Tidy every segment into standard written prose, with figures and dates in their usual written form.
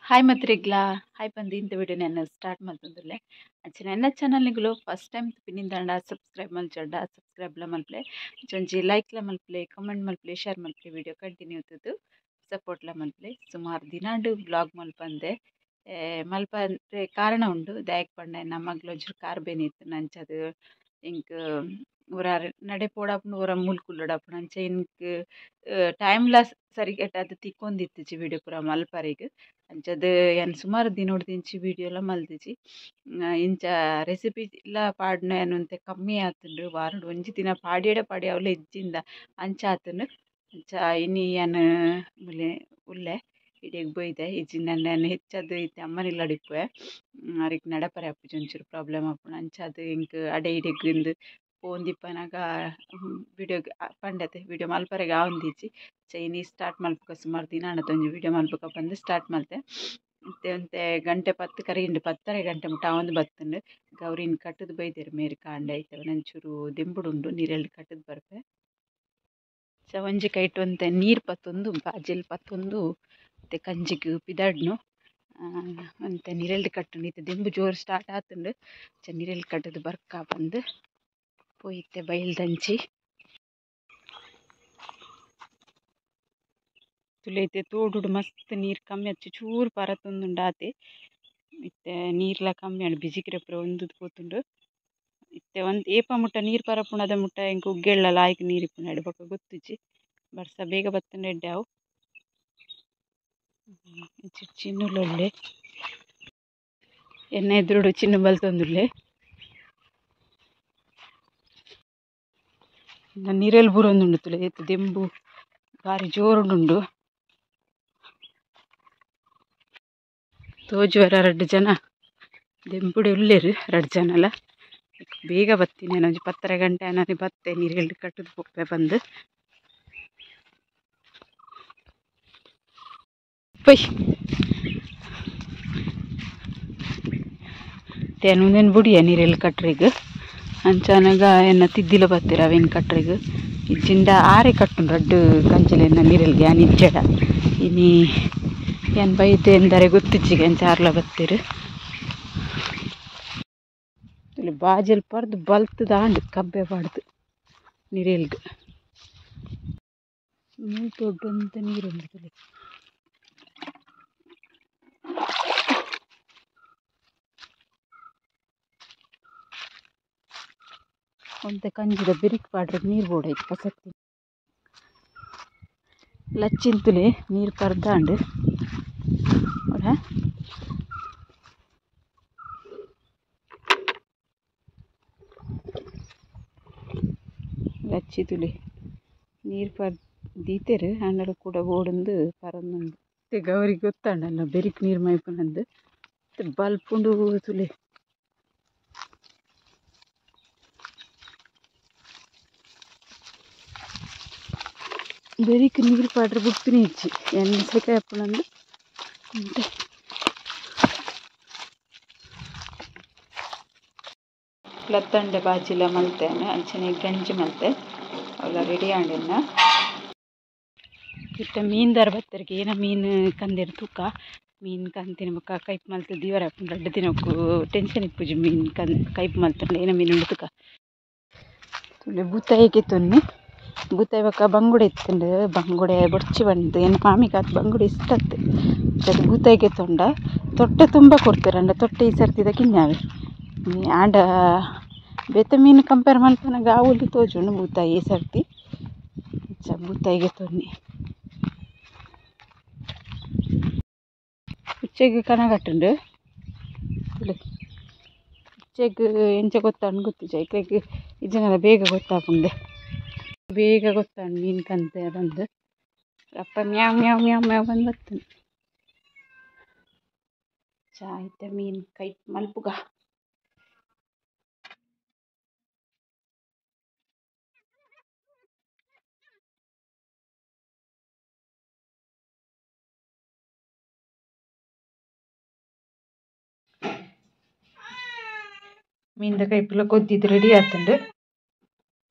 Hi ಮತ್ರಿಗ್ಲಾ hi ಬಂದು ಇಂಥ video ನಾನು ಸ್ಟಾರ್ಟ್ ಮಲ್ತೊಂದುಲ್ಲೆ ಅಂಚನೆ ಎನ್ನ ಚಾನಲ್ನಿಗುಲು ಫಸ್ಟ್ ಟೈಮ್ ಪಿನ್ನಿಂದಾಂಡ ಸಬ್ಸ್ಕ್ರೈಬ್ ಮಲ್ಚೊಡ ಸಬ್ಸ್ಕ್ರೈಬ್ಲ ಮಲ್ಪಲೆ ಒಂಜಿ ಲೈಕ್ಲ ಮಲ್ಪಲೆ ಕಮೆಂಟ್ ಮಲ್ಪಲೆ ಶೇರ್ ಮಲ್ಪಲೆ ವಿಡಿಯೋ ಕಂಟಿನ್ಯೂ ಇತ್ತದು ಸಪೋರ್ಟ್ಲ ಮಲ್ಪಲೆ. ಸುಮಾರು ದಿನಾಂಡು ಬ್ಲಾಗ್ ಮಲ್ಪಂದೆ ಮಲ್ಪಂದ್ರೆ ಕಾರಣ ಉಂಡು ದಾಯಕ್ ಪಂಡ ನಮ್ಮಗ್ಲ ಒಂಚೂರು ಕಾರ್ ಬೇನಿತ್ತು ನಂಚದು ಇಂಕ್ ಊರಾರ್ ನಡೆ ಪೋಡಾಪುಂಡು ಊರ ಮೂಲು ಕುಲ್ಲೊಡಾಪುಂಡು ಅಂಚ ಇಂಕ್ ಟೈಮ್ಲ ಸರಿಗೆಟ್ ಅದು ತಿಕ್ಕೊಂದಿತ್ತಿಜಿ ವಿಡಿಯೋ ಪೂರ ಮಲ್ಪರೆಗ್ ಅಂಚದ ಯಾನ್ ಸುಮಾರು ದಿನೊಡ್ದಿಂಚಿ ವಿಡಿಯೋಲ ಮಲ್ದಿಜಿ. ಇಂಚ ರೆಸಿಪಿ ಲ ಪಾಡ್ನ ಯಾನ್ ಒಂತೆ ಕಮ್ಮಿ ಆತುಂಡು ವಾರಡ್ ಒಂಜಿ ದಿನ ಪಾಡ್ಯೆಡ ಪಾಡಿ ಅವ್ಲ ಇಜ್ಜಿಂದ ಅಂಚ ಆತುಂಡು. ಅಂಚ ಇನಿ ಯಾನ್ ಮುಲೆ ಉಲ್ಲೆ ಇಡೆಗ್ ಬೈದೆ ಇಜ್ಜಿಂಡ ಯಾನ್ ಹೆಚ್ಚಾದ್ ಇತ್ತೆ ಅಮ್ಮನ ಇಲ್ಲಡ್ ಇಪ್ಪುವೆ ಅರೆಗ್ ನಡಪರೆ ಆಪುಜಿ ಒಂಚೂರು ಪ್ರಾಬ್ಲಮ್ ಆಪುಂಡು ಅಂಚಾದ್ ಎಂಕ್ ಅಡೆ ಇಡೆಗ್ ಇಂದ್ ಪೋಂದಿಪ್ಪನಗ ವಿಡಿಯೋ ಪಂಡತೆ ವಿಡಿಯೋ ಮಲ್ಪರೆಗ್ ಆವೊಂದಿಜ್ಜಿ. ಇನಿ ಸ್ಟಾರ್ಟ್ ಮಲ್ಪುಗ ಸುಮಾರು ದಿನ ಆಂಡ ಒಂಜಿ ವಿಡಿಯೋ ಮಲ್ಪುಗ ಪಂದ್ ಸ್ಟಾರ್ಟ್ ಮಲ್ತೆ. ಇತ್ತೆ ಒಂತೆ ಗಂಟೆ 10 ಕರೀಂಡು 10:30 ಗಂಟೆ ಮುಟ್ಟ ಆವೊಂದು ಬತ್ತುಂಡು. ಗೌರಿನ್ ಕಟ್ಟುದು ಬೈದೆರ್ ಮೇರ್ ಕಾಂಡೆ ಐತೆ ಒಂಚೂರು ದೆಂಬುಡುಂಡು ನೀರೆಲ್ಡ್ ಕಟ್ಟುದು ಬರ್ಪೆ. ಒಂಜಿ ಕೈಟ್ ಒಂತೆ ನೀರು ಪತ್ತೊಂದು ಬಾಜೆಲ್ ಪತ್ತೊಂದು ಇತ್ತೆ ಕಂಜಿಗ್ ಪಿದಾಡ್ನು ಒಂತೆ ನೀರೆಲ್ಡ್ ಕಟ್ಟುಂಡು. ಇತ್ತೆ ದೆಂಬು ಜೋರು ಸ್ಟಾರ್ಟ್ ಆತುಂಡು. ನೀರೆಲ್ಡ್ ಕಟ್ಟುದು ಬರ್ಕ ಪಂದ್ ಪೋಯಿತ್ತೆ ಬೈಲ್ದಂಚಿ. ತುಲೈತೆ ತೋಡುಡು ಮಸ್ತ್ ನೀರು ಕಮ್ಮಿ ಅಚ್ಚು ಚೂರು ಪರತೊಂದುಂಡು ಆತೆ. ಇತ್ತೆ ನೀರ್ಲ ಕಮ್ಮಿ ಆಂಡ್ ಬಿಜಿಕ್ರೆ ಪೂರ ಒಂದುದು ಪೋತುಂಡು. ಇತ್ತೆ ಒಂದು ಏಪ ಮುಟ್ಟ ನೀರು ಪರಪುಂಡು ಅದ ಮುಟ್ಟ ಎಂಕ್ ಉಗ್ಗೆಳ್ಳ ಲಾಯ್ಕ್ ನೀರು ಇಪ್ಪುಂಡು ಅಡೆ ಬೊಕ ಗೊತ್ತುಜ್ಜಿ. ಬರ್ಸ ಬೇಗ ಬತ್ತುಂಡು ಎಡ್ಡೆ ಅವು. ಚಿನ್ನುಲೊಲ್ಲೆ ಎನ್ನ ಎದುರುಡು ಚಿನ್ನು ಬಲ್ತೊಂದುಲ್ಲೆ. ನೀರೆಲ್ ಬೂರೊಂದುಂಡು ತುಲೆ ಇತ್ತೆ ದೆಂಬು ಬಾರಿ ಜೋರುಂಡು. ತೋಜುವರ ರಡ್ಡು ಜನ ದೆಂಬುಡೆ ಉಲ್ಲೇರು ರಡ್ಡು ಜನಲ. ಬೇಗ ಬತ್ತೀನಿ ಒಂಜಿ 10:30 ಗಂಟೆ ನಾನು ಬತ್ತೆ ನೀರೆಲ್ಡ್ ಕಟ್ಟುದು ಪೋಪೆ ಬಂದು. ಪೈ ತೇನು ಬುಡಿಯ ನೀರೆಲ್ ಕಟ್ರಿಗ್ ಅಂಚಾನಗ ಎನ್ನ ತಿದ್ದಿಲ ಬತ್ತೀರ ಅವೇನು ಕಟ್ರಿಗ್ ಇಜ್ಜಿಂಡ ಆರೆ ಕಟ್ಟುಂಡು ರಡ್ಡು ಕಂಚಿಲೆನ್ನ ನೀರೆಲ್ಗೆ ಯಾನ್ ಇಜ್ಜಡ ಇನಿ ಯಾನ್ ಬೈದೆ ಎಂದರೆ ಗೊತ್ತಿಜ್ಜಿಗೆ ಅಂಚ ಆರ್ಲ ಬತ್ತೀರು. ಇಲ್ಲಿ ಬಾಜೆಲ್ ಪರ್ದು ಬಲ್ತದ ಆಂಡ್ ಕಬ್ಬೆ ಪಾಡ್ದು ನೀರೆಲ್ಗ್ ಮೂಲು ದೊಡ್ಡಂತ ನೀರುಂಡು ತುಲೆ. ಒಂತೆ ಕಂಜಿದ ಬೆರಿಕ್ ಪಾಡ್ರೆ ನೀರು ಬೋಡೈತೆ ಪಸಕ್ತಿ ಲಚ್ಚಿಂತುಲೆ ನೀರು ಪರ್ದಾಂಡು. ಲಚ್ಚಿತುಲೆ ನೀರು ಪರ್ ದೀತೆರು ಆಂಡಲ ಕೂಡ ಬೋಡೊಂದು ಪರೊಂದುಂಡು. ಇತ್ತೆ ಗೌರಿ ಗೊತ್ತಾಂಡಲ್ಲ ಬೆರಿಕ್ ನೀರು ಮೈಪುನಂದು ಬಲ್ಪುಂಡು ತುಲೆ. ಬೆರಿಕ್ ನೀರು ಪಾಡ್ರೆ ಬುಡ್ಪಿನ ಇಜ್ಜಿ ಎಣ್ಣೆ ಸೆಕೆ ಆಪುನಂದು ಉಂಟೆ. ಲತ್ತಂಡೆ ಬಾಜಿಲ ಮಲ್ತೇನೆ ಅಂಚನೆ ಗಂಜಿ ಮಲ್ತೆ ಅವೆಲ್ಲ ರೆಡಿ ಆಂಡೆನ್ನ. ಇತ್ತೆ ಮೀನ್ದಾರ ಬತ್ತರಿಗೆ ಏನ ಮೀನು ಕಂದೇರು ತೂಕ ಮೀನು ಕಂತಿನ ಬೊಕ್ಕ ಕೈಪ್ ಮಲ್ತು ದೀವರ ಆಪುಂಡು ರಡ್ಡು ದಿನಕ್ಕೂ ಟೆನ್ಷನ್ ಇಪ್ಪುಜಿ ಮೀನು ಕೈಪ್ ಮಲ್ತಂಡ ಏನ ಮೀನು ಉಂಡು ತೂಕ. ತುಲೆ ಬೂತಾಯಿಗೆ ತೊನ್ನಿ ಬೂತಾಯಿ ಬೊಕ್ಕ ಬಂಗುಡೆ ಇತ್ತುಂಡು ಬಂಗುಡೆ ಬೊಡ್ಚಿ ಬಂದು ಎನ್ನ ಮಾಮಿಗೆ ಆತ್ ಬಂಗುಡೆ ಇಷ್ಟ ಆತು. ಅದು ಬೂತಾಯಿಗೆ ತೊಂಡ ತೊಟ್ಟೆ ತುಂಬ ಕೊಡ್ತೀರಂಡ ತೊಟ್ಟೆ ಈ ಸರ್ತಿದ ಕಿನ್ನಾವೆ ಆಂಡ ಬೇತೆ ಮೀನು ಕಂಪೇರ್ ಮಲ್ಪನಗ ಆವುಲಿ ತೋಜುಂಡು ಬೂತಾಯಿ ಈ ಸರ್ತಿ. ಅಂಚ ಬೂತಾಯಿಗೆ ತೊನ್ನಿ ಉಚ್ಚೆಗ್ ಕನಗಟ್ಟುಂಡು ತುಲೆ. ಉಚ್ಚೆಗ್ ಎಂಚ ಗೊತ್ತಾಂಡು ಗೊತ್ತಿಜ್ಜಿ ಐಕ್ಲೆಗ್ ಇಜ್ಜಿಂಡಲ ಬೇಗ ಗೊತ್ತಾಪುಂಡೆ ಬೇಗ ಗೊತ್ತಾಂಡು ಮೀನು ಕಂತೆ ಬಂದು ಅಪ್ಪ ಮ್ಯಾವ್ ಮ್ಯಾವ್ ಮ್ಯಾವ್ ಮ್ಯಾವ್ ಬಂದು ಬತ್ತುಂಡು. ಚಾ ಇತ್ತೆ ಮೀನು ಕೈ ಮಲ್ಪುಗ. ಮೀನ್ದ ಕೈಪುಲ ಕೊದ್ದಿದ್ದು ರೆಡಿ ಆತುಂಡು.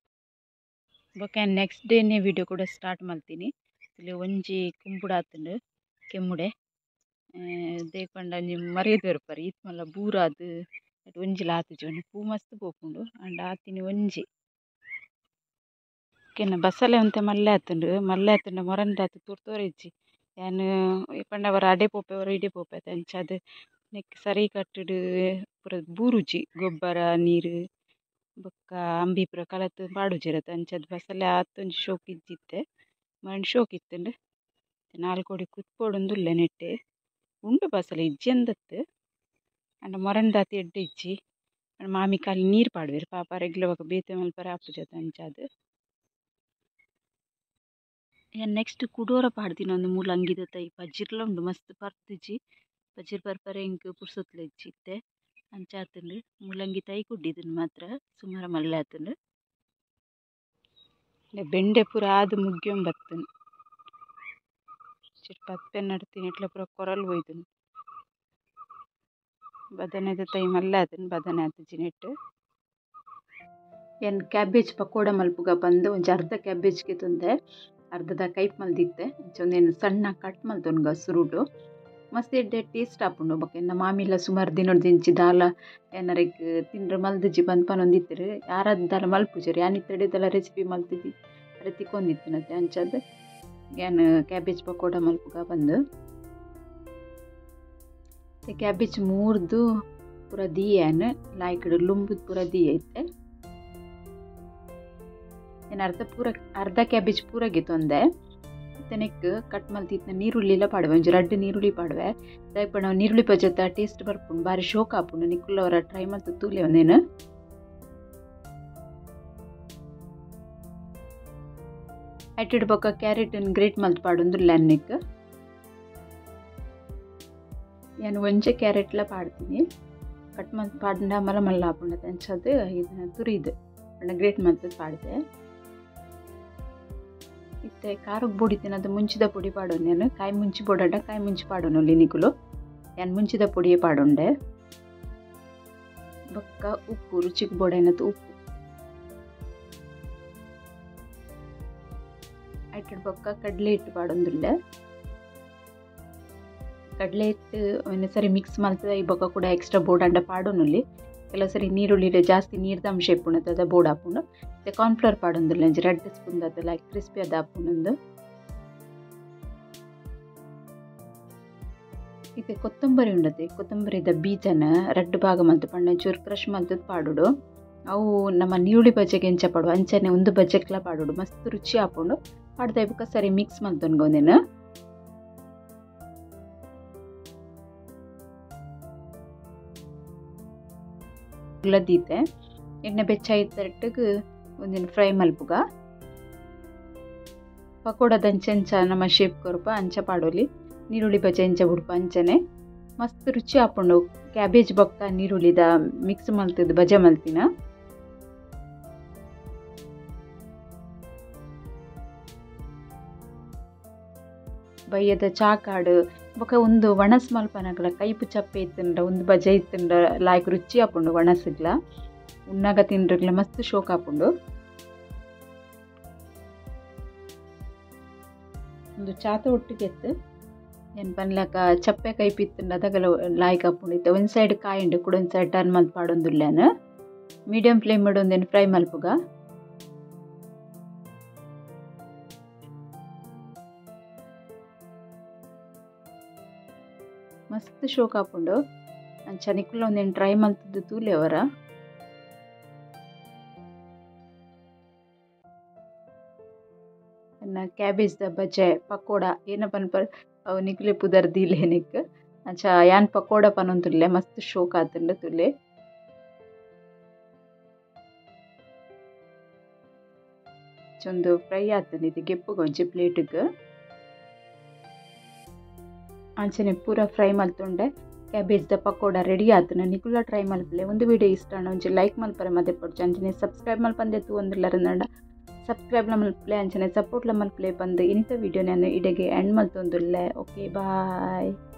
ಬೊಕ ನೆಕ್ಸ್ಟ್ ಡೇನೆ ವಿಡಿಯೋ ಕೂಡ ಸ್ಟಾರ್ಟ್ ಮಲ್ತೀನಿ. ಇಲ್ಲಿ ಒಂಜಿ ಕುಂಬುಡ ಆತುಂಡು ಕೆಮ್ಮುಡೆ. ದೇಪಂಡ ಒಂಜಿ ಮರ್ಯಾದೆ ಬರ್ಪರ್ ಈತ್ ಮಲ್ಲ ಬೂರಾದ್ ಒಂಜಿಲ ಆತುಜಿ ಒಂಜಿ ಪೂ ಮಸ್ತ್ ಪೋಪುಂಡು ಆಂಡ ಆತಿನಿ ಒಂಜಿ ಕೆನ್ನ ಬಸಲೆ ಒಂತೆ ಮಲ್ಲೆ ಆತುಂಡು ಮಲ್ಲೆ ಆತುಂಡ ಮೊರಂದಾತು ತೋರ್ ಇಜ್ಜಿ ಯಾನ್ ಪಂಡ ಅವರ ಅಡೆ ಪೋಪೆ ಅವರ ಇಡೆ ಪೋಪೆ ಅಂಚಾದ್ ನೆಕ್ ಸರಿ ಕಟ್ಟುಡು ಪೂರ ಬೂರುಜಿ ಗೊಬ್ಬರ ನೀರು ಬೊಕ್ಕ ಅಂಬಿ ಪೂರ ಕಲತ್ ಪಾಡುಜಿರತ್ ಅಂಚಾದ್ ಬಸಲೆ ಆತೊಂಜಿ ಶೋಕು ಇಜ್ಜಿತ್ತೆ ಮರಣ್ ಶೋಕು ಇತ್ತುಂಡು ನಾಲ್ ಕೋಡಿ ಕುತ್ಪೋಡುಂದುಲ್ಲೆ ನೆಟ್ಟೆ ಉಂಡು ಬಸಲೆ ಇಜ್ಜಿ ಅಂದತ್ತು ಅಂಡ ಮೊರಂದಾತಿ ಎಡ್ಡೆ ಇಜ್ಜಿ ಮಾಮಿ ಕಾಲಿ ನೀರು ಪಾಡುವೆರ್ ಪಾಪ ರೆಗ್ಲ ಬೊಕ ಬೇತೆ ಮಲ್ಪರೆ ಆಪುಜತ ಅಂಚಾದ್ ಯಾನ್ ನೆಕ್ಸ್ಟ್ ಕುಡೋರ ಪಾಡ್ದಿನ ಒಂದು ಮೂಲಂಗಿದ ತೈ ಪಜಿರ್ಲ ಉಂಡು ಮಸ್ತ್ ಪರ್ತಿಜಿ ಪಜಿರ್ ಬರ್ಪರೆ ಎಂಕ್ ಪುರ್ಸೊತ್ಲ ಇಜ್ಜಿ ಇತ್ತೆ ಅಂಚಾತುಂಡು ಮೂಲಂಗಿ ತೈ ಕುಡ್ಡಿದನ್ ಮಾತ್ರ ಸುಮಾರು ಮಲ್ಲೆ ಆತುಂಡು ಬೆಂಡೆ ಪೂರ ಆದ್ ಮುಗ್ಯೊಂಬತ್ತುಂಡು ಪತ್ಪೆ ನಡ್ತೀನಿ ಇಟ್ಲ ಪೂರ ಕೊರಲ್ ಹೋಯ್ತುಂಡು ಬದನೆದ ತೈ ಮಲ್ಲೆ ಆತುಂಡು ಬದನೆ ಆತುಜಿ ನೆಟ್ ಯಾನ್ ಕ್ಯಾಬೇಜ್ ಪಕೋಡ ಮಲ್ಪುಗ ಪಂದ್ ಒಂಜಿ ಅರ್ಧ ಕ್ಯಾಬೇಜ್ ಗೆತೊಂದೆ ಅರ್ಧದ ಕೈಪ್ ಮಲ್ದಿತ್ತೆ ಅಂಚ ಒಂದೇನು ಸಣ್ಣ ಕಟ್ ಮಲ್ತೊನ್ಗ ಸುರುಟು ಮಸ್ತ್ ಎಡ್ಡೆ ಟೇಸ್ಟ್ ಆಪುಂಡು ಬೊಕ ಎನ್ನ ಮಾಮಿಲ ಸುಮಾರು ದಿನೊಡ್ದಿಂಚಿ ದಾಲ ಏನಾರೆಗ್ ತಿಂಡ್ರೆ ಮಲ್ದಿಜಿ ಪಂದ್ ಪನೊಂದಿತ್ತೆರ್ ಯಾರಾದ್ ದಾಲ ಮಲ್ಪುಜೆರ್ ಯಾನ್ ಇತ್ತೆಡೆ ದಾಲ ರೆಸಿಪಿ ಮಲ್ತಿದ್ದಿ ಅರೆ ತಿಕ್ಕೊಂದಿತ್ತಿನತೆ ಅಂಚಾದ್ ಯಾನ್ ಕ್ಯಾಬೇಜ್ ಪಕೋಡ ಮಲ್ಪುಗ ಪಂದ್ ಕ್ಯಾಬೇಜ್ ಮೂರ್ದು ಪೂರ ದೀಯಾನ್ ಲಾಯ್ಕಡ್ ಲುಂಬುದು ಪೂರ ದೀಯ ಇತ್ತೆ ಯಾನ್ ಅರ್ಧ ಕ್ಯಾಬೇಜ್ ಪೂರ ಗೆತೊಂದೆ ಇತ್ತೆ ನೆಕ್ ಕಟ್ ಮಲ್ತಿತ್ತಿನ ನೀರುಳ್ಳಿಲ ಪಾಡುವೆ ಒಂಜಿ ರಡ್ಡ್ ನೀರುಳ್ಳಿ ಪಾಡುವೆ ದಾಯೆ ಪಂಡ ನೀರುಳ್ಳಿ ಬಜೆತ ಟೇಸ್ಟ್ ಬರ್ಪುಂಡು ಬಾರಿ ಶೋಕ್ ಆಪುಂಡು ನಿಕುಲು ಅವರ ಟ್ರೈ ಮಲ್ತ್ ತೂಲೆ ಒಂದೇನು ಐಟಿಡ್ ಬೊಕ್ಕ ಕ್ಯಾರೆಟ್ ಗ್ರೇಟ್ ಮಲ್ತ್ ಪಾಡೊಂದುಲ್ಲೆ ನೆಕ್ ಯಾನ್ ಒಂಜೆ ಕ್ಯಾರೆಟ್ಲ ಪಾಡ್ತೀನಿ ಕಟ್ ಮಲ್ತ್ ಪಾಡ್ಂಡ ಮಲ್ಲ ಮಲ್ಲ ಆಪುಂಡು ಅಂಚಾದ್ ಇದನ್ನ ತುರಿದು ಪಂಡ ಗ್ರೇಟ್ ಮಲ್ತ್ ಪಾಡ್ದೆ ಇತ್ತೆ ಖಾರಗ್ ಬೊಡಿತಿನ ಅದು ಮುಂಚಿದ ಪೊಡಿ ಪಾಡೊಂದು ಯಾನ್ ಕಾಯಿ ಮುಂಚಿ ಬೋಡಾಂಡ ಕಾಯಿ ಮುಂಚಿ ಪಾಡೊನೊಲಿ ನಿಕುಲು ಯಾನ್ ಮುಂಚಿದ ಪೊಡಿಯೇ ಪಾಡೊಂಡೆ ಬೊಕ್ಕ ಉಪ್ಪು ರುಚಿಗ್ ಬೋಡಾಯಿನತ್ ಉಪ್ಪು ಐಟೆಡ್ ಬೊಕ್ಕ ಕಡಲೆ ಹಿಟ್ಟು ಪಾಡೊಂದುಲ್ಲೆ ಕಡಲೆ ಹಿಟ್ಟು ಒಂಜಿ ಸರಿ ಮಿಕ್ಸ್ ಮಲ್ತದ ಈ ಬೊಕ್ಕ ಕೂಡ ಎಕ್ಸ್ಟ್ರಾ ಬೋಡಾಂಡ ಪಾಡೊನೊಲಿ ಕೆಲವು ಸರಿ ನೀರುಳ್ಳಿ ಜಾಸ್ತಿ ನೀರ್ದ ಅಂಶ ಇಪ್ಪುಂಡು ಅದ ಬೋಡ್ ಆಪುಂಡು ಇತ್ತೆ ಕಾರ್ನ್ಫ್ಲವರ್ ಪಾಡೊಂದುಲ್ಲೆ ಒಂಜಿ ರಡ್ಡ್ ಸ್ಪೂನ್ ದಾತ್ ಲೈಕ್ ಕ್ರಿಸ್ಪಿ ಆದ್ ಆಪುಂಡು ಇತ್ತೆ ಕೊತ್ತಂಬರಿ ಉಂಡತೆ ಕೊತ್ತಂಬರಿದ ಬೀಜನ ರಡ್ಡ್ ಭಾಗ ಮಲ್ತ್ ಪಂಡ ಒಂಚೂರು ಕ್ರಷ್ ಮಲ್ತದ್ ಪಾಡೊಡು ಅವು ನಮ್ಮ ನೀರುಳ್ಳಿ ಬಜ್ಜೆಗೆ ಎಂಚ ಪಾಡುವ ಅಂಚನೆ ಒಂದು ಬಜ್ಜೆಗ್ಲ ಪಾಡೊಡು ಮಸ್ತ್ ರುಚಿ ಆಪುಂಡು ಪಾಡ್ದ ಬೊಕ್ಕ ಸರಿ ಮಿಕ್ಸ್ ಮಲ್ತೊನ್ಗ ಒಂದೆನ್ ದೀತೆ ಎಣ್ಣೆ ಬೆಚ್ಚ ಇತ್ತರಟ್ಟಿಗೆ ಒಂದಿನ ಫ್ರೈ ಮಲ್ಪುಗ ಪಕೋಡದ ಅಂಚ ನಮ್ಮ ಶೇಪ್ ಕೊರ್ಪ ಅಂಚ ಪಾಡೊಲಿ ನೀರುಳ್ಳಿ ಬಜ್ಜೆ ಎಂಚ ಬುಡ್ಪ ಅಂಚನೆ ಮಸ್ತ್ ರುಚಿ ಆಪುಂಡು ಕ್ಯಾಬೇಜ್ ಬೊಕ್ಕ ನೀರುಳ್ಳಿದ ಮಿಕ್ಸ್ ಮಲ್ತದ್ ಬಜೆ ಮಲ್ತಿನ ಬಯ್ಯದ ಚಾಕಾಡು ಬೊಕ ಒಂದು ಒಣಸ್ ಮಲ್ಪನಗಲ ಕೈಪು ಚಪ್ಪೆ ಇತ್ತುಂಡ ಒಂದು ಬಜೆ ಇತ್ತುಂಡ ಲಾಯ್ಕ್ ರುಚಿ ಆಪುಂಡು ಒಣಸ್ಗ್ಲ ಉಣ್ಣಾಗ ತಿಂಡ್ರಗ್ಲ ಮಸ್ತ್ ಶೋಕ್ ಆಪುಂಡು ಒಂದು ಚಾತ ಒಟ್ಟಿಗೆ ಎತ್ತು ಏನ್ ಪನ್ಲಕ ಚಪ್ಪೆ ಕೈಪು ಇತ್ತುಂಡ ಅದಗಲ ಲಾಯ್ಕ್ ಆಪುಂಡು ಇತ್ತೆ ಒಂದ್ ಸೈಡ್ ಕಾಯಿಂಡು ಕೂಡ ಒಂದ್ ಸೈಡ್ ಟರ್ನ್ ಮಲ್ತ್ ಪಾಡೊಂದುಲ್ಲೆನ್ ಮೀಡಿಯಂ ಫ್ಲೇಮ್ ಒಂದೇನು ಫ್ರೈ ಮಲ್ಪುಗ ಮಸ್ತ್ ಶೋಕ್ ಆಪುಂಡು ಅಂಚ ನಿಕುಲ ಒಂದೇನು ಟ್ರೈ ಮಲ್ತದ್ದು ತೂಲೆ ಅವರ ಕ್ಯಾಬೇಜ್ the ಬಜೆ ಪಕೋಡ ಏನ ಪನ್ಪರ್ ಅವು ನಿಕುಲೆ ಪುದರ್ ದೀಲೆ ನಿಕ್ ಅಂಚ ಯಾನ್ ಪಕೋಡ ಪನೊಂದುಲ್ಲೆ ಮಸ್ತ್ ಶೋಕ್ ಆತುಂಡು ತುಲೆ ಚೊಂದು ಫ್ರೈ ಆತುಂಡು ಇದು ಗೆಪ್ಪುಗ ಒಂಜಿ ಪ್ಲೇಟ್ಗ್ ಅಂಚನೆ ಪೂರ ಫ್ರೈ ಮಲ್ತೊಂಡೆ ಕ್ಯಾಬೇಜ್ the pakoda ready ಆತುಂಡು ನಿಕುಲ ಟ್ರೈ ಮಲ್ಪಲೆ ಒಂದು ವಿಡಿಯೋ ಇಷ್ಟ ಆಂಡ ಒಂಜಿ ಲೈಕ್ ಮಲ್ಪರೆ ಮದೆ ಪೊಡ್ಚಿ ಅಂಚನೆ ಸಬ್ಸ್ಕ್ರೈಬ್ ಮಲ್ಪಂದೆ ತೂವೊಂದುಲ್ಲರಂಡ ಸಬ್ಸ್ಕ್ರೈಬ್ ಲ ಮಲ್ಪಲೆ ಅಂಚನೆ ಸಪೋರ್ಟ್ ಲ ಮಲ್ಪಲೆ ಪಂದ್ ಇಂತ ವಿಡಿಯೋ ನಾನು ಇಡೆಗೆ ಎಂಡ್ ಮಲ್ತೊಂದುಲ್ಲೆ. Okay bye.